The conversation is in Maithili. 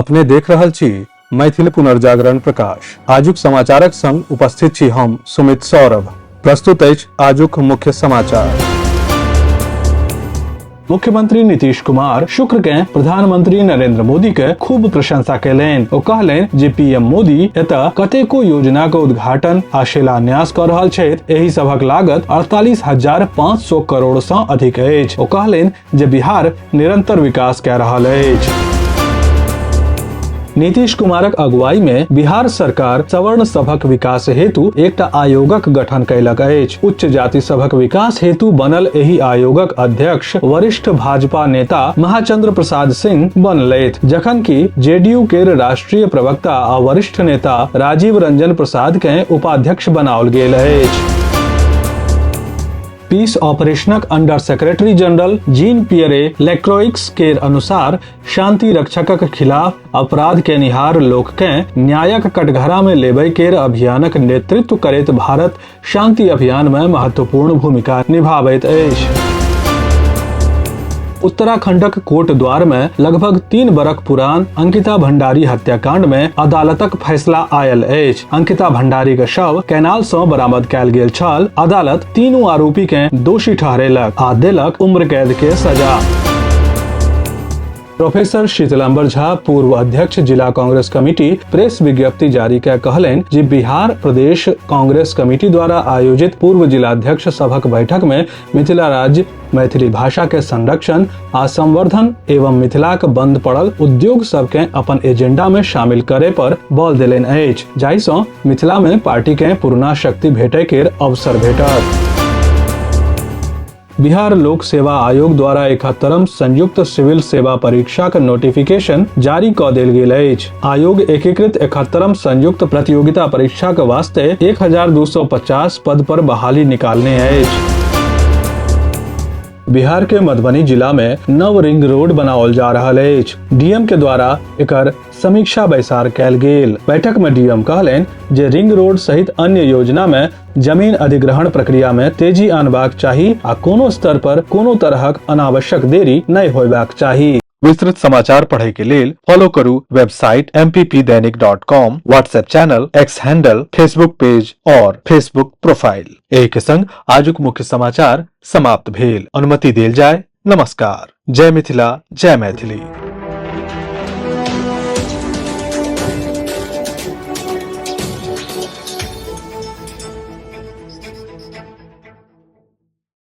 अपने देख रहल छी मैथिल पुनर्जागरण प्रकाश। आजुक समाचारक संग उपस्थित छी हम सुमित सौरभ। प्रस्तुत अछि आजुक मुख्य समाचार। मुख्यमंत्री नीतीश कुमार शुक्र के प्रधानमंत्री नरेंद्र मोदी के खूब प्रशंसा कयलनि। ओ कहलनि जे पीएम मोदी एतय कतेको योजनाक उद्घाटन आ शिलान्यास कऽ रहल छथि। एहि सभक लागत 48,500 करोड़ सँ अधिक अछि। ओ कहलनि जे बिहार निरंतर विकास कए रहल अछि। नीतीश कुमारक अगुवाई में बिहार सरकार सवर्ण सभक विकास हेतु एकटा आयोगक गठन कयलक अछि। उच्च जाति सभक विकास हेतु बनल एहि आयोगक अध्यक्ष वरिष्ठ भाजपा नेता महाचंद्र प्रसाद सिंह बनलथि, जखन कि जेडीयू केर राष्ट्रीय प्रवक्ता आ वरिष्ठ नेता राजीव रंजन प्रसाद के उपाध्यक्ष बनाओल गेल अछि। पीस ऑपरेशनक under secretary general Jean Pierre Lacroix केर अनुसार शांति रक्षकक खिलाफ अपराध केनिहार लोककेँ न्यायक कटघरा में लेबय केर अभियानक नेतृत्व करैत भारत शांति अभियान में महत्वपूर्ण भूमिका निभाबैत अछि। उत्तराखंडक कोटद्वार में लगभग 3 बरख पुरान अंकिता भंडारी हत्याकांड में अदालतक फैसला आयल अछि। अंकिता भंडारी के शव कैनाल सँ बरामद कयल गेल छल। अदालत तीनू आरोपी के दोषी ठहरेलक आ देलक उम्र कैद के सजा। प्रोफेसर शीतलांबर झा पूर्व अध्यक्ष जिला कांग्रेस कमिटी प्रेस विज्ञप्ति जारी कए कहलनि जे बिहार प्रदेश कांग्रेस कमिटी द्वारा आयोजित पूर्व जिलाध्यक्ष सभक बैठक में मिथिला राज्य, मैथिली भाषा के संरक्षण आ संवर्धन एवं मिथिलाक बंद पड़ल उद्योग सबके अपन एजेंडा में शामिल करे पर बल देलनि अछि, जाहि सँ मिथिला में पार्टी के पुरना शक्ति भेटय केर अवसर भेटत। बिहार लोक सेवा आयोग द्वारा 71म संयुक्त सिविल सेवा परीक्षाक नोटिफिकेशन जारी कऽ देल गेल अछि। आयोग एकीकृत 71म संयुक्त प्रतियोगिता परीक्षाक वास्ते 1250 पद पर बहाली निकालने अछि। बिहार के मधुबनी जिला में नव रिंग रोड बनाओल जा रहल अछि। डीएम के द्वारा एकर समीक्षा बैसार कयल गेल। बैठक में डीएम कहलनि जे रिंग रोड सहित अन्य योजना में जमीन अधिग्रहण प्रक्रिया में तेजी आनबाक चाही आ कोनो स्तर पर कोनो तरहक अनावश्यक देरी नहि होयबाक चाही। विस्तृत समाचार पढ़े के लेल फॉलो करू website mppdainik.com, WhatsApp channel, X handle, Facebook page और फेसबुक प्रोफाइल। एहि के संग आजुक मुख्य समाचार समाप्त भेल। अनुमति देल जाय। नमस्कार। जय मिथिला, जय मैथिली।